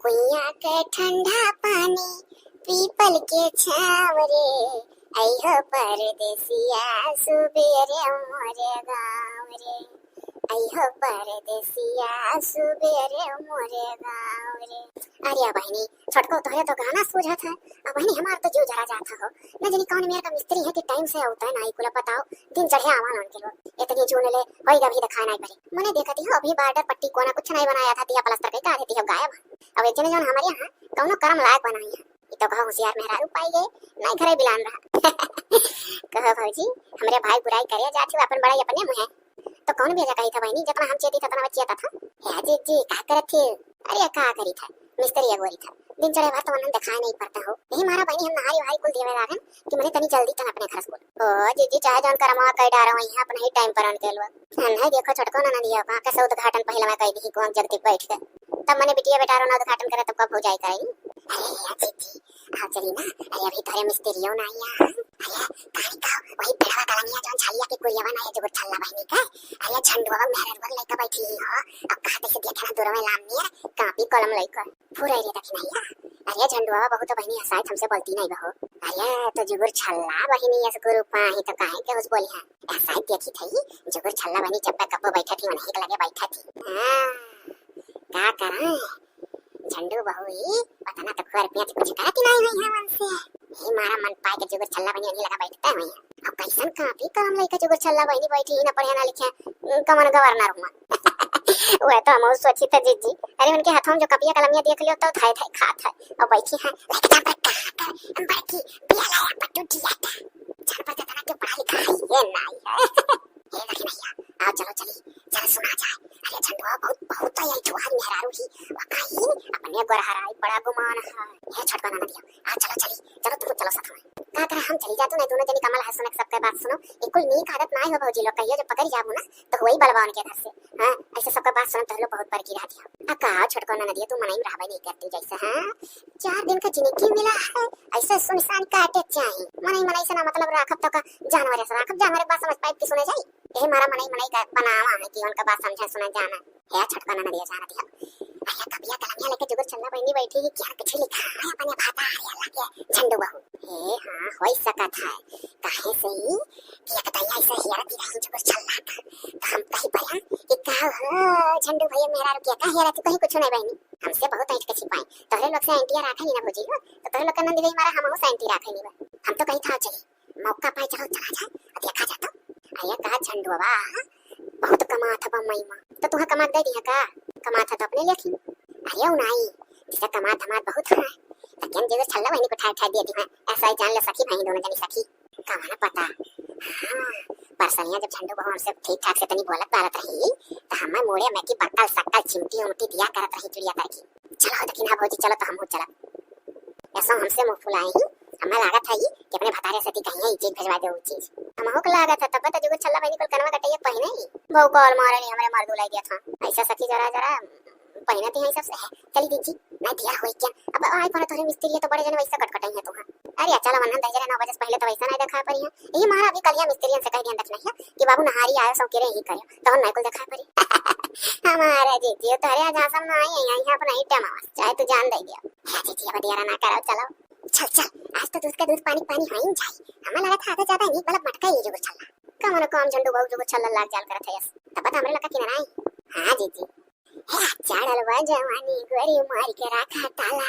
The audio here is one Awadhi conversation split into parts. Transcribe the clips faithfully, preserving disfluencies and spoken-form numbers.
कुइयाँ के ठंडा पानी, पीपल के छाँव रे, अइहो परदेसिया सुबेरे मोरे गाँव रे, अइहो परदेसिया सुबेरे मोरे गाँव रे। अरे बहिनी, छोटको तोहरे तो गाना सूझत है, अब बहिनी हमार तो जीव जरा जात हो, न जानी कौन मेर का मिस्त्री है कि टाइम से अउतै नाहीं, कुल बताओ, दिन चढ़े आवा नाहीं के लोग, इतनी जून ले होई अभी दिखाई नाहीं पड़े। मने देखत ही हो, अभी बॉर्डर पट्टी कोना कुछ नाहीं बनाया था, दिया प्लास्टर कई का देती हो गायब। अब एक जने जौन हमारे यहाँ कौनो करम लायक बनाई है, ई तो कहो होशियार मेहरारू पाई गए, नाहीं घरे बिलान रहा। कहो भौजी, हमरे भाई बुराई करे जात हो, अपन बड़ाई अपने मुँहे। तो कौन बेजा कही था बहिनी, जितना हम चेती था, उतना चेता था। हे जीजी, का करत थी? अरे का करी था, मिस्त्री अगोरी था, दिन चढ़े भर तो उन्हन दिखाई नाहीं पड़ता हो। यही मारा बहिनी हम नहारी वहारी कुल देवे लागन कि मने तनी जल्दी चल अपने घर से कुल। ओ जीजी, चाहे जौन करमवा कई डारो वहीं अपने ही टाइम पर आन के लोग। नहीं देखो छोटको ना, ना दिया वहाँ कैसे उद्घाटन पहले मैं कह दी कौन जल्दी बैठ के। तब मने बिटिया बेटा रो ना उद्घाटन करे तब कब हो जाए करेगी। अरे यार जीजी, आओ चली ना। अरे अभी तोरे मिस्त्रियो ना आया। अरे कहीं का वही पेड़वा कलंगिया जौन छलिया के कुरियावा ना है जो छल्ला बहिनी का। अरे झंडुआ मेहररुआ लइका बैठी ही हो। अब कहा तैसे देखे ना दूर में लाम नियर कापी कलम लइका। फुरै रे दखिनैया। अरे झंडुआ बहुत बहिनी हसाइत हमसे बोलती नाहीं बहो। अरे तो जुगुर छल्ला बहिनी यस गुरु पाही तो काहे के उस बोली है। हसाइत देखी थई जुगुर छल्ला बहिनी जब तक गप्पो बैठा थी उन्हीं के लगे बैठा थी। हाँ, का करा झंडू बहू ही पता ना तो खुआर पिया कुछ करती नाहीं हुई है मन से। यही मारा मन पाए के जुगुर छल्ला बहिनी उन्हीं लगा बैठता हुई है। अब कैसन कापी कलम लइका जुगुर छल्ला बहिनी बैठी ही ना पढ़े ना लिखे, कमन गवर्नर हुआ। वह तो हम सोची था जीजी, अरे उनके हाथों में जो कपिया कलमिया देख लियो तो थाई थाई खात है। अब बैठी है, लेके जा पर कहाँ कर, हम बड़की बिया लाया पट्टू दिया था। जान पर तना के पढ़ा लिखा है, ये नाहीं है। हे दखिनैया, आओ चलो चली, चल सुना जाए। अरे झंडुआ बहुत, बहुत तो यही छुआर मेहरारू ही, वो कहीं अपने गोरहराई बड़ा गुमान है। हे छोटका ना दिया, आ चलो चली, चलो तुम चलो साथ में। का करे हम चली जातू नहीं, दोनों जनी कमल है सुने सबके बात सुनो। एक कोई नीक आदत नाहीं हो भौजी लोग, कहियो जो पकड़ जाबू ना तो वही बलवा उनके घर से। हाँ, ऐसे सबका बात सुनत रहलो बहुत बड़की रहती हो। आ का छोटको ना दिया, तू मनई में रहबे नाहीं करती जैसे, हाँ? चार दिन का जिंदगी मिला है, ऐसे सुनसान काटे चाही। मनई मनई से ना मतलब राखब तो का जानवर से राखब, जानवर के बात समझ पाइब कि सुने जाई। यही मारा मनई मनई का बनावा है कि उनका बात समझे सुने जाना। हे छोटका ना दिया जाना दिया। अरे कबिया कलमिया लेके जुगुर छल्ला बहिनी बैठी ही, क्या कुछ लिखा है अपने भाता हरिया लगे झंडू बहू। हे हाँ, होई सकत है। काहे से ही कि एक दैया ऐसे हियर दी रही जुगुर छल्ला का। तो हम कही पड़न कि का हो झंडू भैया मेहरारू का हेरा तू कहीं कुछ नहीं बहिनी। हमसे बहुत ऐंठ के छिपाई। तोहरे लोग से ऐंटिया राखे नहीं ना भौजी हो, तो तोहरे लोग का नंद गई मारा हमहू से ऐंटी राखे नहीं बा। हम तो कही था चली, मौका पाए चलो चला जाए, अब देखा जाए तो। अरे का झंडुआ बहुत कमात बा मई माँ, तो तुहा कमात दे दिया का? कमात है तो अपने लेखी। अरे उ नाई, जिसका कमात धमात बहुत है, तो केन जुगुर छल्ला बहिनी को ठाए ठाए दे दी है। ऐसा ही जान ले सखी भाई, दोनों जनी सखी। का ना पता। हाँ, परसनिया जब झंडू बहू हमसे ठीक ठाक से तनी बोलत बालत रही, तो हमें मुड़े में की बक्कल सक्कल चिमटी उमटी दिया करत रही चुड़िया करके। चलो दखिना भौजी, चलो तो हमहू चलब। ऐसा हमसे मुँह फुलाए ही, हमें लागत है कि अपने भतारे से कहीं ये चीज भेजवा दे, वो चीज। हमहू के लागत है, तब तो जुगुर छल्ला बहिनी कुल कनवा कटैया पहिने ही। बहू कॉल मारे नहीं, हमरे मर्दू लाई दिया था। ऐसा सखी जरा जरा पहिनत ही सबसे। चली दीदी, ना दिया होई क्या? अब आई कौन तोहरे मिस्त्री है तो बड़े जने वैसा कटकटाई है तुहा। अरे चलो वन्हन दस जने नौ बजे से पहले तो वैसा नहीं देखा पड़ी है। यही मारा अभी कलिया मिस्त्रियन से कह दिया दखिनैया कि बाबू नहारी आयो सौ किरे ही करियो, तो हम नहीं कुल देखा पड़ी। हमारा जीजी तोहरे आज आसम ना आई है, यहाँ अपना ही टाइम आवाज, चाहे तू जान दे दिया। हे जीजी अब दिया ना करो, चलो। चल चल, आज तो दूध का दूध पानी पानी हो ही जाए। हमें लगा था आधा ज्यादा नहीं, गलत मटका ये जुगुर छल्ला। कमन काम झंडू बहू जुगुर छल्ला लाग जाल करत है यस। तब तो हमरे लगा किनारा आई। हाँ जीजी। हे चढ़ल बा जवानी गोरी मार के रखा ताला,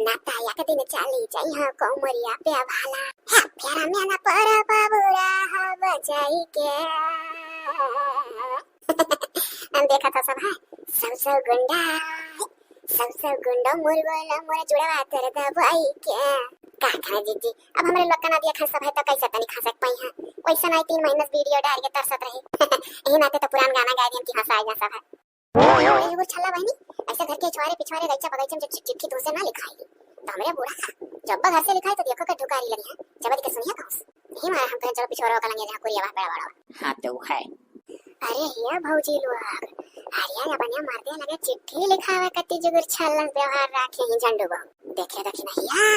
ना ता एक दिन चली जइहा कोमरिया पे भाला। हे फेरा में ना पड़ा बाबू रहा बचाई के। हम देखा था सब है, सब सब गुंडा, सब सब गुंडा मोर बोला मोर जुड़वा कर दबाई के। का कहा जीजी, अब हमरे लोग का ना दिया खा सब है तो कैसे तनी खा सक पाई है? वैसा नहीं तीन महीने से वीडियो डाल के तरसत रही। यही नाते तो पुरान गाना गा दियन कि हंसा आइया सब है। अरे वो छल्ला बहिनी, ऐसे घर के छुआरे पिछुआरे गैचा बगैचा में जब चिट्ठी चिट्ठी तुमसे ना लिखाई, तो हमरे बूढ़ा जब घर से लिखाई तो देखो के ढुकारी लगी है, जब के सुनिए कौन। यही मारे हम कहे चलो पिछुआरे का लंगे जहाँ कुरिया बा बड़ा बड़ा। हाँ तो है। अरे हिया भौजी लोग, अरे अपने मर्दे लगे चिट्ठी लिखावे कती जुगुर छल्ला व्यवहार राखे ही झंडू बहू। देखे दखिनैया,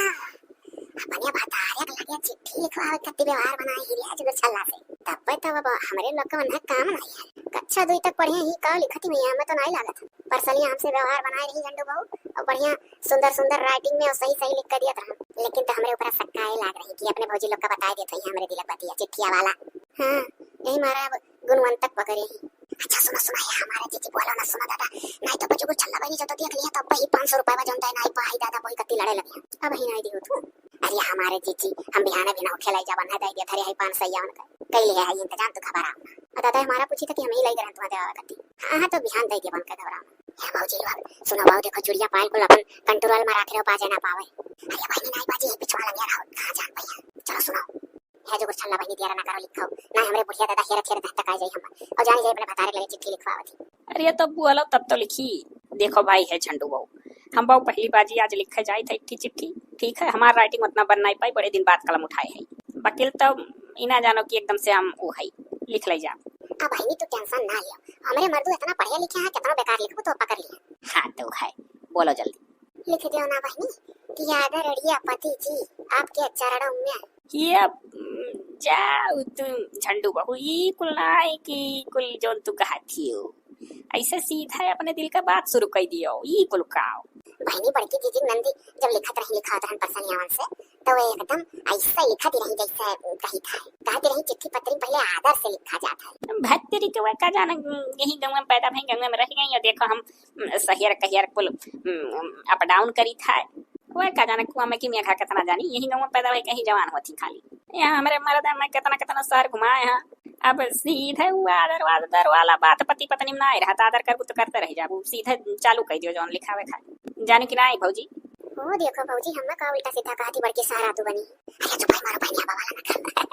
अपने भतारे के लगे चिट्ठी लिखवावे कती व्यवहार बनाए ही रे जुगुर छल्ला से। तब पे तब अब हमरे लोग का वन्हा काम नहीं है। कक्षा दुई तक पढ़े ही का लिखती भैया, हमें तो नहीं लागत है। परसलिया हमसे व्यवहार बनाए रही झंडू बहू, और बढ़िया सुंदर सुंदर writing में और सही सही लिख के दियत रहन। लेकिन तो हमरे ऊपर शक्का आए लाग रही कि अपने भौजी लोग का बताए देत होई हमरे दिलक बतिया चिट्ठिया वाला। हाँ, यही मारा अब गुणवंतक पकड़े ही। अच्छा सुनो सुनो, ये हमारे जीजी बोलो ना, सुनो दादा, नहीं तो बचू को छल्ला बनी जब तो देख लिया तो अब ही पाँच सौ रुपया जौन तय नहीं पाई दादा, वही कत्ती लड़े लगे। अब ही नहीं दियो तू। अरे हमारे जीजी, हम बिहाने भी ना खेलाई जावन है, दे दिया धरे है पाँच सौ यावन का। कई ले है इंतजाम, तू घबरा ना। और दादा हमारा पूछी था कि हम ही लाई गरन तुम्हारे आवा करती। हाँ हाँ, तो बिहान दे दिया बन का, घबरा ना। हे भौजी लोग, सुनो बाबू, देखो चुड़िया पायल कुल अपन कंटूरल में राखे रहो, बाजे ना पावे। अरे बहनी नहीं बाजी, ये पिछवा लंगिया रहो, कहाँ जान भैया। चलो सुनो, हे जो गुरछल्ला बहनी दिया ना करो लिखो, ना हमरे बुढ़िया दादा हेरत हेरत तक आ जाई हम। और जाने जाए अपने भतारे के लगे चिट्ठी लिखवावत ही। अरे तब बोलो तब तो लिखी। देखो भाई है झंडू बहू, हम बहू पहली बाजी आज लिखे जाई था एक ठे चिट्ठी। ठीक है, हमार writing उतना बन नहीं पाई, बड़े दिन बाद कलम उठाए है। वकील तब इना जानो कि एकदम से हम वो है लिख ले जा। अब बहनी तू tension ना लियो, हमरे मर्दू इतना पढ़े लिखे हैं, कितना बेकार लिखबो तो पकड़ लिया। हाँ तो है, बोलो जल्दी। लिख दियो ना बहनी कि आदरणीय पति जी, आपके चरणों में। ये, उम, जाओ तुम झंडू बहू, ई कुल ना है कि कुल जौन तू कहत हियो। ऐसे सीधा अपने दिल का बात शुरू कर दियो, ई कुल काव। बहनी बड़की जीजी नंदी जब लिखत रही, लिखावत रहन परसनियावन से, तो वे एकदम ऐसा लिखत रही जैसे कही था। कहत रही चिट्ठी पत्री पहले आदर से लिखा जाता है। भत्तरी के वे का जाने, यही गाँव में पैदा भई, गाँव में रह गई, और देखो हम, उम, सहियर कहियर कुल, उम, up down करी था। वह का जाने कुआं में कि मेघा कितना जानी, यही गाँव में पैदा भई, कहीं जवान होती खाली। यहाँ हमरे मर्दा में कितना कितना शहर घुमाए हैं। अब सीधे वो आदर वादर वाला बात पति पत्नी में ना आए रहता, आदर करबू तो करते रह जाबू, सीधे चालू कर दियो जौन लिखावे खाए। जानी कि ना आई भौजी? ओ देखो भौजी, हम का उल्टा सीधा कहती बड़की सारा तू बनी। अरे चुपाई मारो बहनी, बाबा वाला ना कर।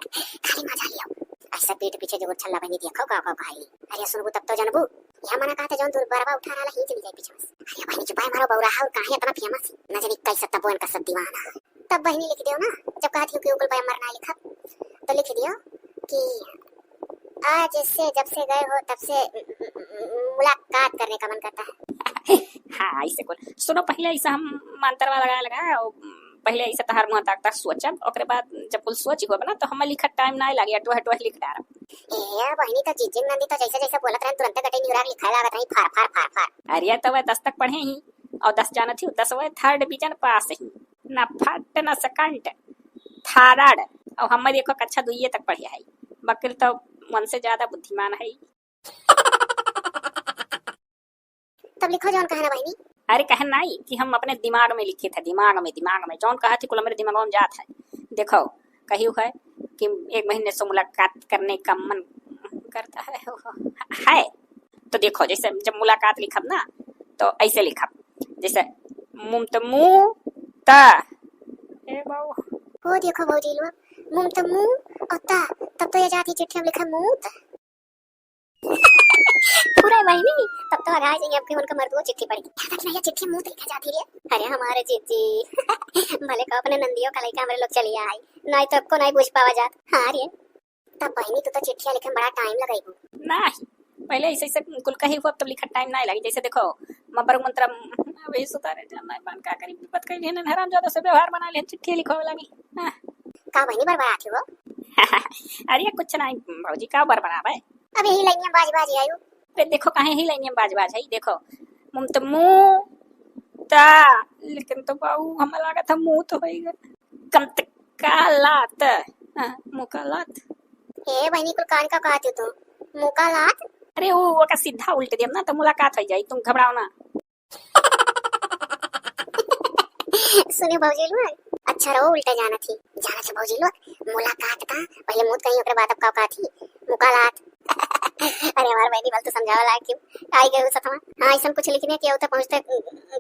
खाली मजा लियो। ऐसा पीठ पीछे जो छल्ला बहनी देखो का का कहाई। अरे सुनबू तब तो जानबू। यह मना कहते जौन दूर बरवा उठा रहा ही चली जाए पीछे से। अरे बहनी चुपाई मारो बौरा और काहे इतना famous है? न जानी कैसे तब इनका सब दीवाना। तब बहनी लिख दियो ना, जब कहत हो कि ओकुल बयां मरना लिखब, तो लिख दियो कि आज से, जब से गए हो, तब से मुलाकात करने का मन करता है। हाँ, ऐसे कुल। सुनो, पहले ऐसा हम मंतरवा लगा, लगा, और पहले ऐसा तहार मुँह ताक, ताक सोचब, ओकरे बाद जब कुल सोच होब ना, तो हमें लिखत time ना लागे, अटवह, अटवह लिख डारब। ए, बहिनी, तो जिज्जी नंदी तो जैसे, जैसे बोलत रहन, तुरंते गटे निहुरा के लिखाए लागत रही, फार, फार, फार, फार। अरे, तो वह दस तक पढ़े ही, और दस जानत ही, दस वह third division pass ही। ना फट, ना second, third। और हमें देखो, कक्षा दुइये तक पढ़े है, बकिर तो मन से ज्यादा बुद्धिमान है। तब लिखो जौन कहना बहिनी। अरे कहन नाई कि हम अपने दिमाग में लिखे थे, दिमाग में, दिमाग में जौन कहा थी कुल हमरे दिमाग में जात है। देखो, कही है कि एक महीने से मुलाकात करने का मन करता है, है। तो देखो, जैसे जब मुलाकात लिखब ना, तो ऐसे लिखब, जैसे मुम त मु त। ए बाबू। ओ देखो भौजी लोग, मुम त मु और ता, तब तो ये जाती चिट्ठी हम लिखा मूत। पूरा बहिनी, तब तो अघाई जाइए आपके उनका मर्दुओ चिट्ठी पढ़ के। याद रखना, ये चिट्ठी मूत लिखा जाती रे। अरे हमारे जीजी, भले को अपने नंदियों का लइका हमरे लोग चलिया आई, नहीं तो को नहीं बूझ पावा जात। हाँ रे। तब बहिनी, तू तो चिट्ठिया लिखे में बड़ा time लगाई हो। नहीं, पहले ऐसे, ऐसे कुल कही हुआ, तब लिखा time नहीं लगी। जैसे देखो, मबर मंत्र अभी सुतारे जान नहीं बन का करी, विपत कही लेने हराम ज्यादा से व्यवहार बना ले, चिट्ठी लिखो लगी। हाँ। का बहिनी बरबरात हो? अरे कुछ नहीं भौजी, का बरबरावे? अब यही लाइन में बाज बाज आयु। अरे देखो, काहे ही लाइन में बाज बाज है, देखो, मुम त मु ता, लेकिन तो बाऊ, हमें लागत है मुँह तो होई गए। कम त का लात, हाँ, मुँह का लात। ए बहिनी, कुल कान का कहत हो तू? मुँह का लात? अरे वो, वो का सीधा उल्ट देम ना, तो मुलाकात हो जाई, तुम घबराओ ना। सुने भौजी लोग, अच्छा रहो उल्टा जानत ही। जानत है भौजी लोग, मुलाकात का पहले मुँह कहीं, ओकरे बाद अब का कहत ही? मुकालात। अरे हमार बहिनी, बल तो समझावा लायक क्यों? आई गए सतवा। हाँ, ऐसन कुछ लिखने के होता पहुँचते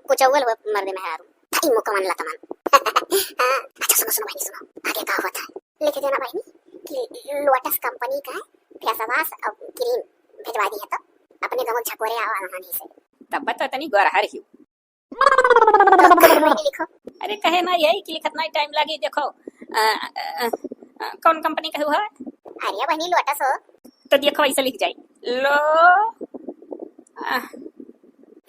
कुचौल हो मर्दे मेहरारू। भाई मुकवन लतमन। हाँ, अच्छा सुनो, सुनो बहिनी, सुनो। आगे का होता है? लिख देना बहिनी कि Lotus company का face wash और cream भिजवा दी है, तो अपने गाँव झकोरे आवा वहाँ से। तब तो तनी गोरहर ही। तो का बहिनी लिखो? अरे कहे ना यही कि लिखत ना time लागी। देखो, अ, अ, अ, कौन company का हुआ? अरे बहिनी Lotus हो। तो देखो ऐसे लिख जाई, लो, अ,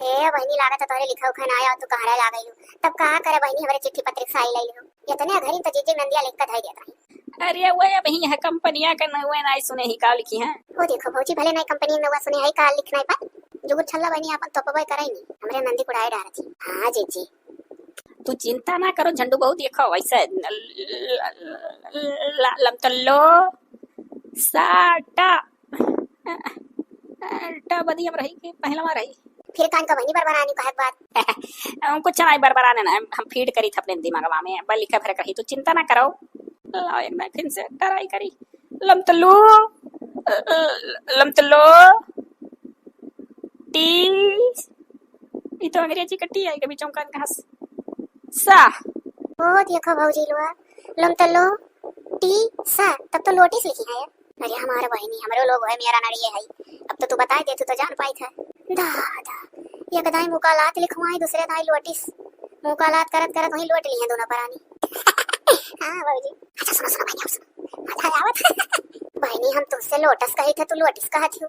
ए बहिनी, लागत है तोहरे लिखा उखा ना आया, तू कहरा लाग गई हो। तब कहा करे बहिनी, हमरे चिट्ठी पत्री साई ले लियो। इतने घरी तो जीजी नंदिया लिख के धई देत रही। अरे वो अब ही है कंपनिया का नौवे नाई सुने ही का लिखी है। वो देखो भौजी, भले नाई कंपनी नौवा सुने है का लिखना है पर। जुगुर छल्ला बहिनी आपन तोपबे करे नी, हमरे नंदी कुड़ाए डारत ही। हाँ जीजी। तू चिंता ना करो झंडू बहू, देखो वैसे ल-, ल-, ल-, ल-, लमतलो साटा। टा बदी हम रही कि पहलवा रही। फिर कान का बहिनी बरबरानी कहत बात। हम कुछ नहीं बरबराने ना, हम, हम फीड करी थे अपने दिमागवा में, बस लिखे भरे कही, तू चिंता ना करो। लाओ एक बार फिर से ट्राई करी। लमतलो, लमतलो, टी, ई तो अंग्रेजी का टी आई, कभी चौंका घास। सा। ओ देखो भौजी लोग, लमतलो, टी, सा, तब तो लोटिस लिखी है। अरे हमारे बहिनी, हमरो लोग है, मेरा नड़िए है। अब तो तू बताए दे, तू तो जान पाई था। दादा, एक दाई मुकालात लिखवाई, दूसरे दाई लोटिस। मुकालात करत करत वहीं लोट ली हैं दोनों परानी। हाँ भौजी। अच्छा सुनो, सुनो बहिनी, अब सुनो। मजा आवत। बहिनी, हम तुमसे लोटस कही थे, तू लोटिस कहा थी।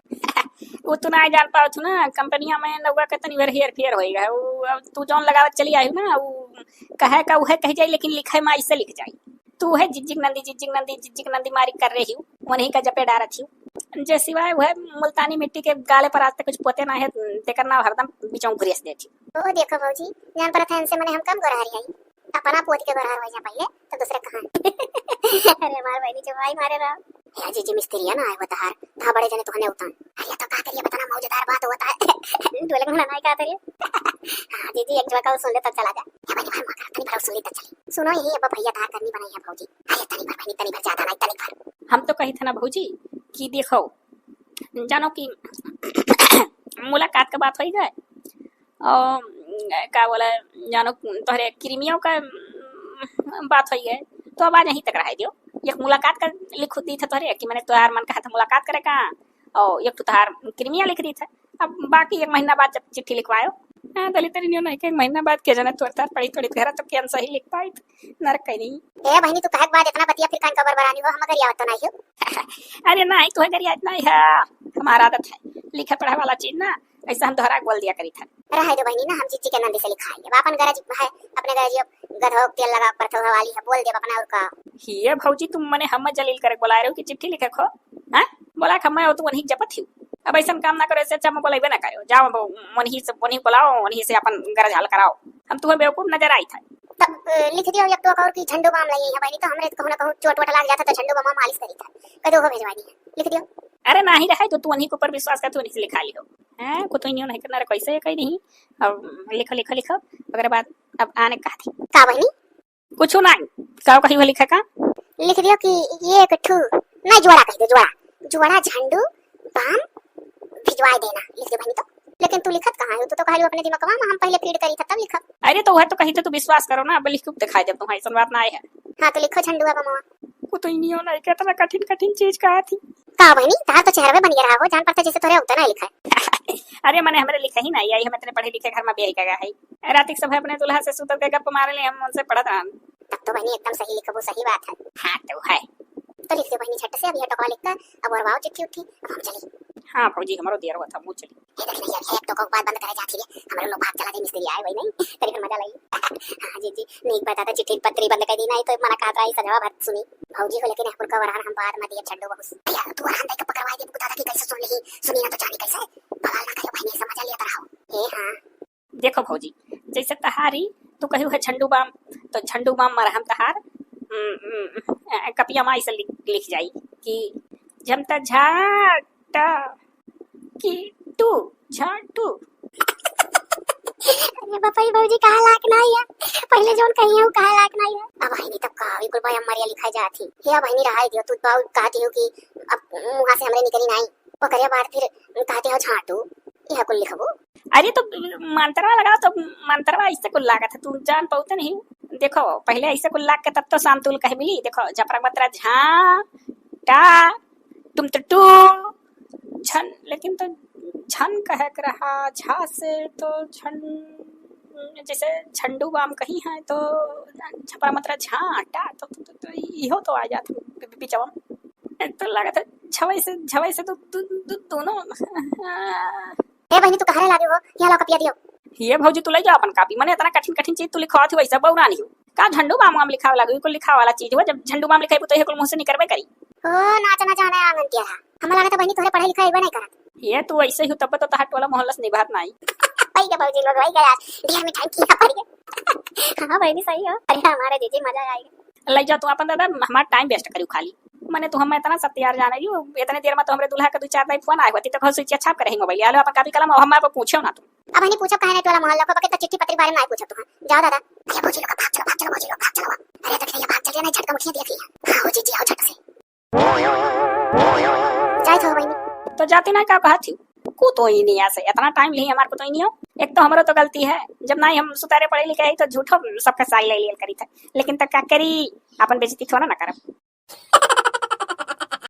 वो तू ना जान पावत हो ना, कंपनिया में नौवा के तनी भर हेर फेर होई गए। वो अब तू जौन लगावत चली आई हो ना, वो कहे का उहे कह जाई, लेकिन लिखे में ऐसे लिख जाई। तू है जिज्जिक नंदी, जिज्जिक नंदी, जिज्जिक नंदी मारी कर रही हूँ, वहीं का जपे डारत हूँ। जे सिवाय वह मुल्तानी मिट्टी के गाले पर आज तक कुछ पोते ना है, तेकर नाव हरदम बीचों घुरेस देती। ओ देखो भौजी, जान परत है इनसे मने हम कम गोरहर हई। अपना पोत के गोरहर हो जा पहले, तो दूसरे कहाँ। अरे मार बहिनी जो भाई मारे रहा। या जीजी मिस्त्रिया ना आए होता हार, तहाँ बड़े जने तोहने उतान। अरे तो का करिए बता ना, मौजदार बात होता है। ढोलक में ना का करिए। हाँ जीजी, एक झोंका सुन ले तब चला जा। या बहिनी भर मकर, तनी भर सुन ले तब चली। सुनो यही अब भैया धार करनी बनाई है भौजी। अरे तनी भर बहिनी, तनी भर, ज्यादा नहीं, तनी भर। हम तो कही थे ना भौजी कि देखो, जानो कि मुलाकात का बात होई गए और का बोला, जानो तोहरे क्रीमियों का बात होई गए, तो अब आज यहीं तक रह दियो। एक मुलाकात का लिख दी था तोहरे कि मैंने तोहार मन कहा था मुलाकात करे का, और एक तो तोहार क्रीमिया लिख दी था। अब बाकी एक महीना बाद जब चिट्ठी लिखवायो, हाँ, दलित रिन्यू नहीं के एक महीना बाद के जाने तोर तार पड़ी थोड़ी घर तो कैन सही लिख पाई। नरक कहीं नहीं। ए बहिनी, तू कहक बाद इतना बतिया फिर कान कबर बरानी हो, हम गरियावत तो नहीं हो। अरे नहीं, तू है गरिया इतना ही है, हमारा आदत है लिखे पढ़े वाला चीज ना, ऐसा हम दोहरा के बोल दिया करी था। रहे दो बहिनी ना, हम जीजी के नंदी से लिखाई लेब, अपन गरज है, अपने गरज अब गधो के तेल लगा पड़त हो वाली है, बोल देब अपना और का। हिये भौजी, तुम मने हम जलील करे बोलाए रहो कि चिट्ठी लिखे खो, हैं? बोला कि मैं तू वहीं जपत ही। अब ऐसा काम ना करो, ऐसे अच्छा मैं बोलेबे ना करो, जाओ अब वहीं से, वहीं बुलाओ, वहीं से अपन गरज हल कराओ, हम तुम्हें बेवकूफ नजर आई था। तब, अ, लिख दियो एक टोक और कि झंडू बाम लगी है बहिनी, तो हमरे कहूँ ना कहूँ चोट वोट लाग जाता तो झंडू बाम मालिश करी था, कह दो हो भेजवा दी है, लिख दियो। अरे नाही रहे, जो तू उन्हीं के ऊपर विश्वास कर, तू उन्हीं से लिखा लियो। हैं, को तो यूं नहीं करना रे, कैसे कहीं नहीं। अब लिखो, लिखो, लिखो, ओकरे बाद अब आने कहा थी। का बहिनी? कुछ नहीं, का कही हो लिखा का? लिख दियो कि ये एक ठू, नहीं, जोड़ा कह दो, जोड़ा, जोड़ा झंडू बाम भिजवाए देना, लिख दो बहिनी तो। लेकिन तू लिखत कहाँ हो? तू तो कहलू अपने दिमागवा में हम पहले फीड करी था तब लिखब। अरे तो वह तो कही तो तू विश्वास करो ना, अब लिख के दिखाई देब तुम्हारी, ऐसन बात ना आए है। हाँ तो लिखो झंडुआ बमवा। को तो इनियो नहीं के इतना कठिन कठिन चीज कहा थी। का बहिनी, तार तो चेहरा पे बनिया रहा हो, जान पड़ता जैसे तोरे उतना ही लिखा है। अरे मने हमरे लिखा ही नहीं आई, हम इतने पढ़े लिखे घर में ब्याही का गया है। रात के सब अपने दूल्हा से सुतल के गप मारे ले, हम उनसे पढ़त रहन। तब तो बहिनी एकदम सही लिखबो, सही बात है। हाँ तो है। तो लिख दे बहिनी झट से, अब यह टोकवा लिख कर अब ओरवाओ चिट्ठी उट्ठी, अब हम चली। हाँ भौजी, हमारो देर हुआ था, मुँह चली। ये देख नहीं, ये एक टोको बात बंद करे जाती है, हमारे लोग भाग चला दे, मिस्त्री आए वही नहीं, तेरे घर मजा लाई। हाँ जीजी, नीक बा दादा, चिट्ठी पत्री बंद कर दी, नहीं तो मना कहत रही सजवा भर सुनी। भौजी हो लेकिन कुल का वरहान हम बाद में दिए झंडू बहू से। भैया, तू वरहान देख के पकड़वाई दे, दादा की कैसे सुन ली, सुनी ना तो जानी कैसे। बवाल ना करे बहिनी, ऐसा मजा लिया रहो। ए हाँ। देखो भौजी, जैसे तहारी, तू कही है झंडू बाम, तो झंडू बाम मरहम तहार, उम, उम, अ, कपिया माई से लिख, लिख जाई कि झमता झाटा कि टू झाटू। अरे बापा, ई भौजी कहा लायक नहीं है, पहले जौन कही है वो कहा लायक नहीं है। अब बहिनी तब का, ई कुल भाई मरिया लिखा जात ही। हे बहिनी रहाई दियो, तू बाऊ कहती हो कि अब मुँहा से हमरे निकली नहीं, ओकरे बाद फिर कहती हो झाटू, यह कुल लिखबू। अरे तो मंत्रवा लगाओ तो मंत्रवा इससे कुल लागत है, तू जान पाउते नहीं। देखो पहले ऐसे कुल लाग के तब तो शांतुल कह मिली। देखो झपरा मतरा झा टा टुम तो टू झन, लेकिन तो झन कहे के रहा, झा से तो झन, जैसे झंडू बाम कही है तो झपरा मतरा झा टा तो, तो, तो, तो इहो तो आ जात बि-, बिचवा में। तो लागत है झवई से, झवई से तो दो, दो, दोनों। ए बहिनी, तू कहाँ रे लागे हो? यहाँ ला कपिया दियो। ये भौजी, तू ले जाओ अपन कापी। मने इतना कठिन कठिन चीज तू लिखवात हो, वैसे बौरा नहीं हो का? झंडू बाम वाम लिखावे लागू, कुल लिखावे वाला चीज हो। जब झंडू बाम लिखाई तो ये कुल मुँह से निकलबे करी। ओ नाच ना जाने आंगन तेरा। हमें लागत है बहिनी तोहरे पढ़ाई लिखाई अइबे नहीं करत। ये तू ऐसे ही तब तो तहार टोला मोहल्ला से निभात नहीं। वही के भौजी लोग, वही के यार, ढेर मिठाई खिया पड़ी है। हाँ बहिनी सही हो। अरे हमारे जीजी मजा आएगा। ले जा तू अपन दादा, हमार टाइम वेस्ट करियो खाली। मने तू हम इतना सब तैयार जाने यू, इतने देर में तो हमरे दूल्हा का दो चार दाई फोन आए होती तो कहो स्विच छाप करे मोबाइल, आलो अपन कॉपी कलम, अब हमारे पर पूछो ना तू। अब नहीं पूछब काहे नहीं टोला मोहल्ला को, बके तो चिट्ठी पत्री बारे में नहीं पूछब तू। हाँ, जाओ दादा। अरे भौजी लोग भाग चलो, भाग चलो भौजी लोग, भाग चलो। अरे देख ले, ये भाग चलिए ना, झटका मुठिया दिया थी। हाँ हो जीजी, आओ झट से। जाए तो बहिनी। तो जाती ना का कहा थी? को तो ही नहीं आसे, इतना टाइम ली हमार को तो ही नहीं हो। एक तो हमरो तो गलती है, जब नहीं हम सुतारे पढ़े लिखे है तो झूठो सबका साई ले लियल करी था, लेकिन तो का करी, अपन बेइज्जती थोड़ा ना करब।